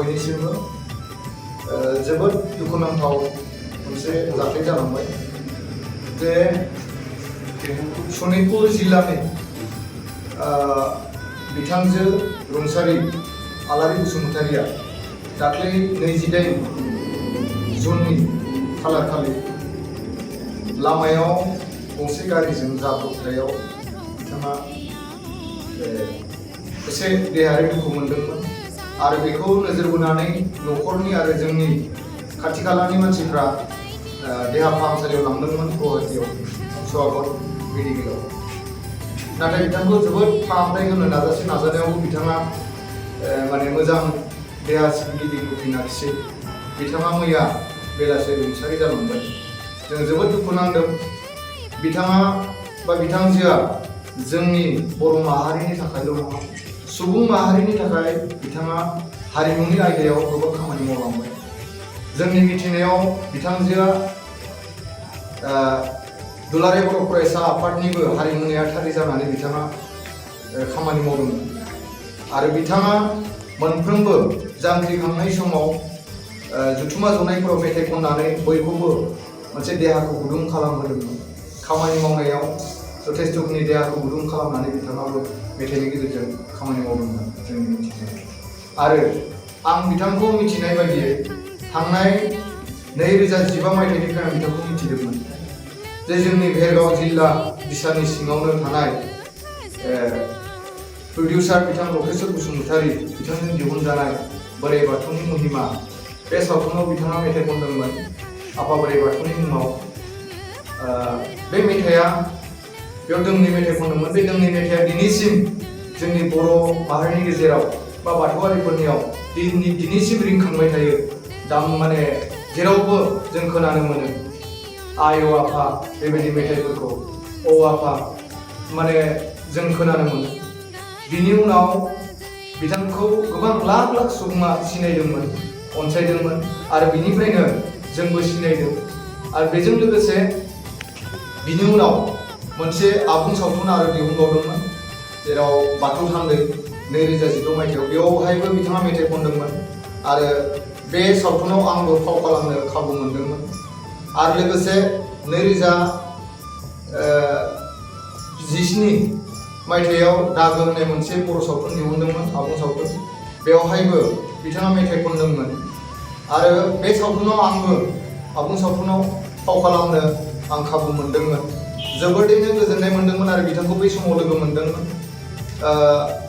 बयनिसिमबो जोबोद दुखुनांथाव मोनसे जाथाय जालांबाय जे सनितपुर जिल्लानि बिथांजो रुंसारि आलारि बसुमतारिया दाख्लै 28 जुननि खालारखालि लामायाव गंसे गारिजों जाब्रबथायाव बिथाङा एसे देहायारि दुखु मोनदोंमोन आरो बेखौ नोजोर बोनानै न'खरनि आरो जोंनि खाथि खालानि मानसिफ्रा देहा फाहामसालियाव लांदोंमोन गुवाहाटीयाव स्वागत मेडिकेलाव। नाथाय बिथांखौ जोबोद फाहामथाय होनो नाजानायावबो बिथाङा माने मोजां देहा सिबिगिरि होफैनाखिसै। बिथाङा मैया बेलासे रुंसारि जालांबाय। जों जोबोद दुखु नांदों। बिथाङा बा बिथांजोआ जोंनि बर' माहारिनि थाखायल' नङा, सुबुं माहारिनि थाखाय बिथाङा हारिमुनि आयदायाव गोबां खामानि मावलांबाय। जोंनि मिथिनायाव बिथांजोआ दुलाराय बर' फरायसा आफादनिबो हारिमुनि आफादगिरि जानानै बिथाङा खामानि मावदोंमोन आरो बिथाङा मोनफ्रोमबो जांख्रिखांनाय समाव जुथुमा जनायफोराव मेथाइ खननानै बयखौबो मोनसे देहाखौ गुदुं खालामहोदोंमोन। खामानि मावनायाव जथेस्थ'खिनि देहाखौ गुदुं खालामनानै बिथाङाबो मेथाइनि गेजेरजों खामानि मावदोंमोन जोंनि मिथिनायाव। आरो आं बिथांखौ मिथिनाय बायदियै थांनाय 2015 मायथाइनिफ्राय आं बिथांखौ मिथिदोंमोन जे जोंनि भेरगाव जिल्ला दिसानि सिङावनो थानाय प्रडिउसार बिथां लकेश्वर बसुमतारी बिथांजों दिहुनजानाय बोराइ बाथौनि महिमा बे सावथुनाव बिथाङा मेथाइ खनदोंमोन आफा बोराइ बाथौनि मुङाव। बे मेथाइआ बेयाव दोंनै मेथाइ खनदोंमोन। बे दोंनै मेथाइआ दिनैसिम जोंनि बर' माहारिनि गेजेराव बा बाथौआरिफोरनियाव दिनैसिम रिंखांबाय थायो। माने जेरावबो जों खोनानो मोनो आय अ आफा बेबायदि मेथाइफोरखौ अ आफा माने जों खोनानो मोनो। बिनि उनाव बिथांखौ गोबां लाख लाख सुबुङा सिनायदोंमोन, अनसायदोंमोन आरो बिनिफ्रायनो जोंबो सिनायदों। आरो बेजों लोगोसे बिनि उनाव मोनसे आबुं सावथुन आरो दिहुनबावदोंमोन जेराव बाथौ थान्दै 2016 मायथाइयाव बेयावहायबो बिथाङा मेथाइ खनदोंमोन आरो बे सावथुनाव आंबो फाव खालामनो खाबु मोनदोंमोन। आरो लोगोसे 2017 मायथाइयाव दागो होननाय मोनसे बर' सावथुन दिहुनदोंमोन, आबुं सावथुन। बेवहायबो बिथाङा मेथाइ खनदोंमोन आरो बे सावथुनाव आंबो आबुं सावथुनाव फाव खालामनो आं खाबु मोनदोंमोन। जोबोदैनो गोजोननाय मोनदोंमोन आरो बिथांखौ बै समाव लोगो मोनदोंमोन।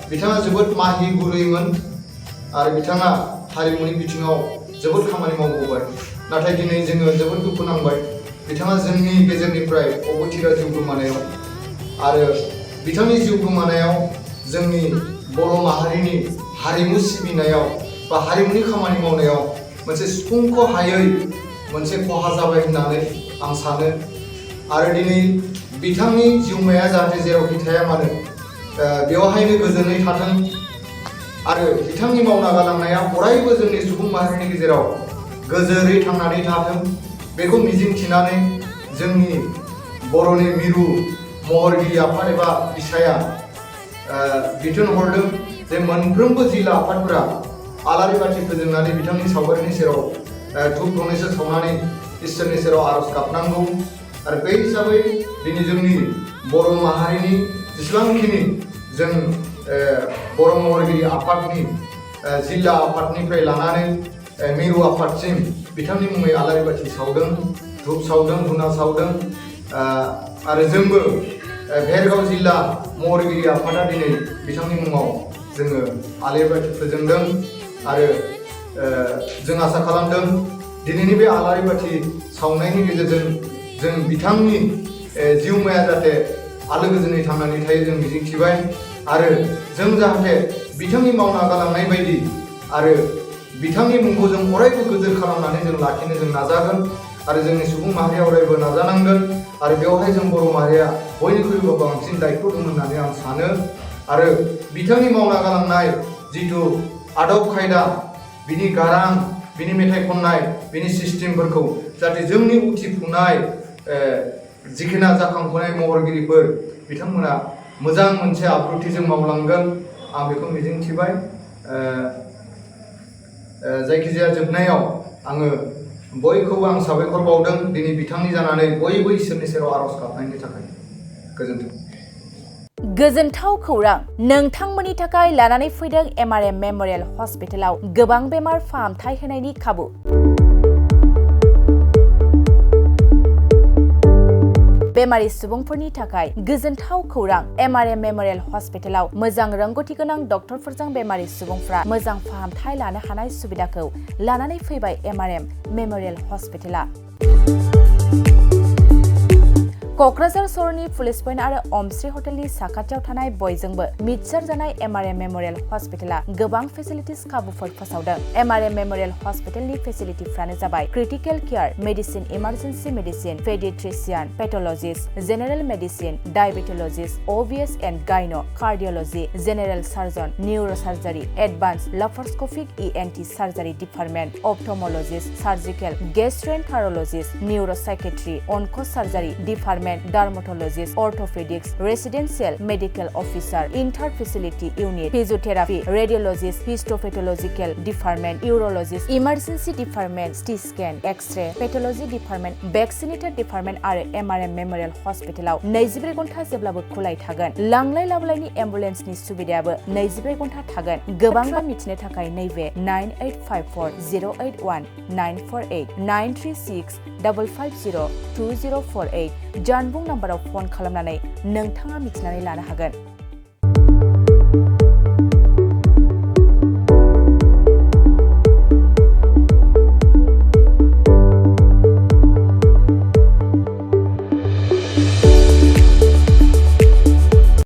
बिथाङा जोबोद माहि गुरैमोन आरो बिथाङा हारिमुनि बिथिङाव जोबोद खामानि मावबोबाय। नाथाय दिनै जोङो जोबोद दुखु नांबाय बिथाङा जोंनि गेजेरनिफ्राय अबथिरा जिउ गोमानायाव। आरो बिथांनि जिउ गोमानायाव जोंनि बर' माहारिनि हारिमु सिबिनायाव बा हारिमुनि खामानि मावनायाव मोनसे सुफुंख' हायै मोनसे खहा जाबाय होननानै आं सानो। आरो दिनै बिथांनि जिउमाया जाहाथे जेरावखि थाया मानो बेवहायनो गोजोनै थाथों आरो बिथांनि मावना गालांनाया अरायबो जोंनि सुबुं माहारिनि गेजेराव गोजोरै थांनानै थाथों बेखौ मिजिंथिनानै जोंनि बर'नि मिरु महरगिरि आफाद एबा बिसाया बिथोन हरदों जे मोनफ्रोमबो जिल्ला आफादफोरा आलारि बाथि फोजोंनानै बिथांनि सावगारिनि सेराव धुप धुनायसो सावनानै इसोरनि सेराव आरज गाबनांगौ। आरो बे हिसाबै दिनै जोंनि बर' माहारिनि जेसेबांखिनि जों बर' महरगिरि आफादनि जिल्ला आफादनिफ्राय लानानै मिरु आफादसिम बिथांनि मुङै आलारि बाथि सावदों, धुप सावदों, धुना सावदों। आरो जोंबो भेरगाव जिल्ला महरगिरि आफादा दिनै बिथांनि मुङाव जोङो आलारि बाथि फोजोंदों आरो जों आसा खालामदों दिनैनि बे आलारि बाथि सावनायनि गेजेरजों जों बिथांनि जिउमाया जाहाथे आलो गोजोनै थांनानै थायो जों मिजिंथिबाय। आरो जों जाहाथे बिथांनि मावना गालांनाय बायदि आरो बिथांनि मुंखौ जों अरायबो गोजोर खालामनानै जों लाखिनो जों नाजागोन आरो जोंनि सुबुं माहारिया अरायबो नाजानांगोन। आरो बेवहाय जों बर' माहारिया बयनिख्रुइबो बांसिन दायित्व दं होननानै आं सानो। आरो बिथांनि मावना गालांनाय जिथु आदब खायदा, बिनि गारां, बिनि मेथाइ खननाय, बिनि सिस्टेमफोरखौ जाहाथे जोंनि उथिफुनाय जिखिना जाखांफुनाय महरगिरिफोर बिथांमोना मोजां मोनसे आब्रुथिजों मावलांगोन आं बेखौ मिजिंथिबाय। जायखिजाया जोबनायाव आङो बयखौबो आं साबायखर बावदों दिनै बिथांनि जानानै बयबो इसोरनि सेराव आर'ज गाबनायनि थाखाय गोजोन्थों। गोजोनथाव खौरां नोंथांमोननि थाखाय लानानै फैदों MRM मेम'रियेल हस्पिटालाव गोबां बेमार फाहामथाय होनायनि खाबु। बेमारि सुबुंफोरनि थाखाय गोजोनथाव खौरां MRM मेम'रियेल हस्पिटालाव मोजां रोंगौथि गोनां डक्टरफोरजों बेमारि सुबुंफ्रा मोजां फाहामथाय लानो हानाय सुबिदाखौ लानानै फैबाय MRM मेम'रियेल हस्पिटाला। क'क्राझार सहरनि पुलिस पइन्ट आरो अमश्री हटेलनि साखाथियाव थानाय बयजोंबो मिथिसार जानाय MRM मेम'रियेल हस्पिटाला गोबां फेसिलिटिस खाबुफोर फोसावदों। MRM मेम'रियेल हस्पिटालनि फेसिलिटिफ्रानो जाबाय critical care, medicine, emergency medicine, paediatrician, pathologist, general medicine, diabetologist, OBS and gynae, cardiology, general surgeon, neurosurgery, advance laparoscopic ENT surgery department, ophthalmologist, surgical, gastroenterologist, neuropsychiatry, onco surgery department, dermatologist, orthopaedics, residential medical officer, inter facility unit, physiotherapy, radiologist, histopathological department, urologist, emergency department, CT scan, X-ray, pathology department, vaccinator department आरो MRM memorial हस्पिटालाव 24 घन्टा जेब्लाबो खुलाय थागोन। लांलाय लाबोलायनि एम्बुलेन्सनि सुबिदायाबो 24 घन्टा थागोन। गोबां मिथिनो थाखाय नैबे 9854 081 948 936 550 2048 जानबुं नाम्बाराव फन खालामनानै नोंथाङा मिथिनानै लानो हागोन।